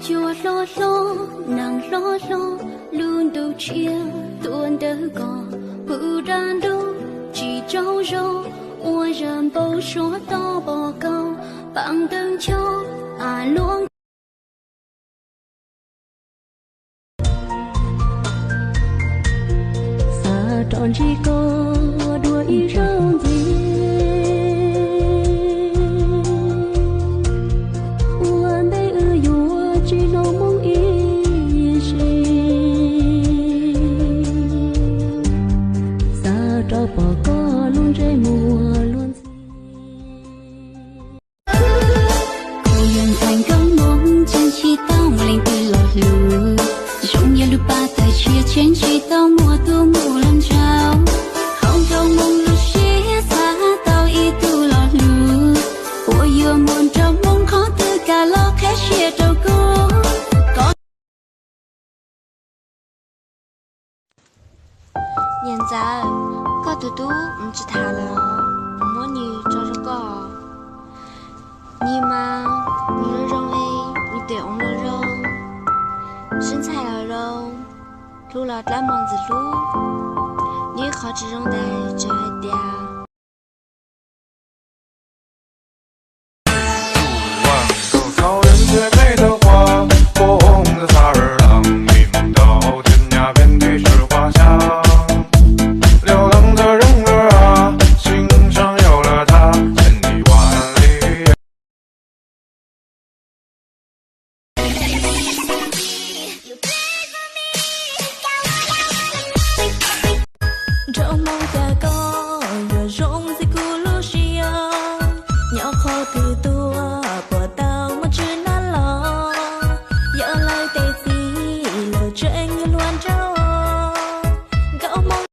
Cua hlob hlob, neeg hlob hlob, lub ntuj tshiab tuaj ntawm koj, pw dab ntub tsis tsaug zog, ua zaj npau suav tos pom koj, pab ntawm ncho a luaj. Xav rov ntsib koj dua ib zaug ntxiv, ua ntej wb yuav tsis hnov moo ib zaug. Xav rov pom koj lub ntsej muag luag ntxhi. Kuv yuav ntxhais nkauj Hmoob, tseem tsis tau leej twg los hlub. Zoo yog lub pab tawg tshiab, tseem tsis tau muaj tus muaj los ntsauv. Hauv nraug Hmoob lub siab xav tau ib tug los hlub, uas yuav muaj nraug Hmoob qhov twg kam los qhib siab rau kuv. Niam ntxawm, koj tus tub mus tsis tham lawm, kuv muab nws tso rau koj. Nws mas, nws zoo zoo li, nws tes oo los zoo, sib ntxhais los zoo, hlub los dab mos ntxwv hlub. Nws ib qho tsis zoo ntawd tsuas hais tias Nraug Hmoob cas koj yuav zoo ntxim kuv lub siab, nyob qhov twg tuaj puas tau muaj tswv nab los, yog lawv tej txiv lawv tseem yuav luag nraug nkauj Hmoob.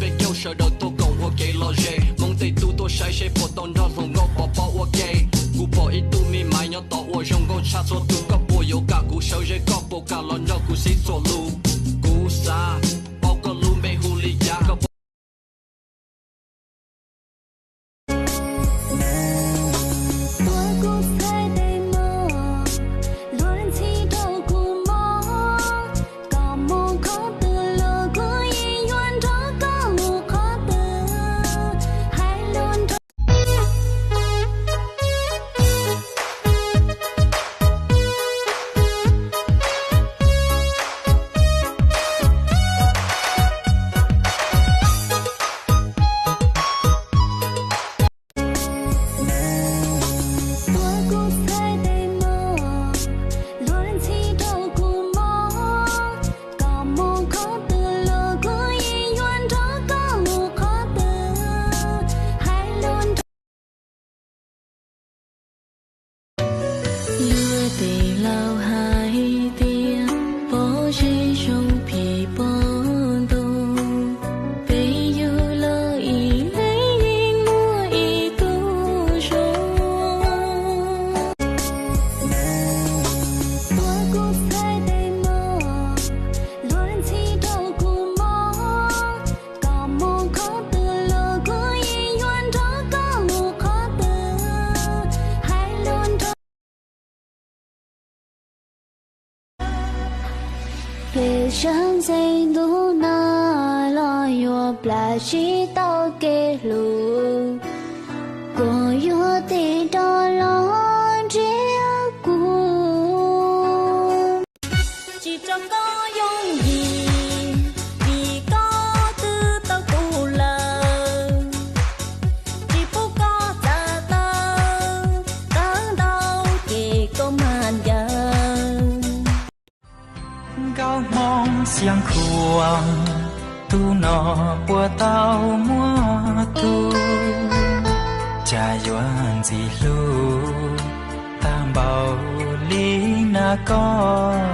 Peb caug sawv daws tuaj koom ua kev lom zem, Hmoob tej tub tuaj saib seb puas tau nrog hluas nkauj pov pob ua ke. Kuv pom ib tug me maiv nyob tod uas zoo nkauj tshaj txhua tus, koj puas yuav kam kuv sawv ze, koj puas kam los nrog kuv sib txuas lus? Kuv xav paub koj lub npe hu li cas, koj puas Luag tej laus hais tias pob zeb zoo phim pob ntoo, peb yug los ib leeg yeej muaj ib tug zoo. Peb sawv ntxeev ntu no los yuav plam tsis tau kev hlub, koj yuav tig rov los nrhiav kuv. Tsis tso koj yooj yim, vim koj twb tau kuv lawm. Tsis pub koj txav taw, tawv ntau ces koj mam ncaws. Nkauj Hmoob Xia Khuam, tus no puas tau muaj tus, cas yuav ntxim hlub tag npaum li na koj.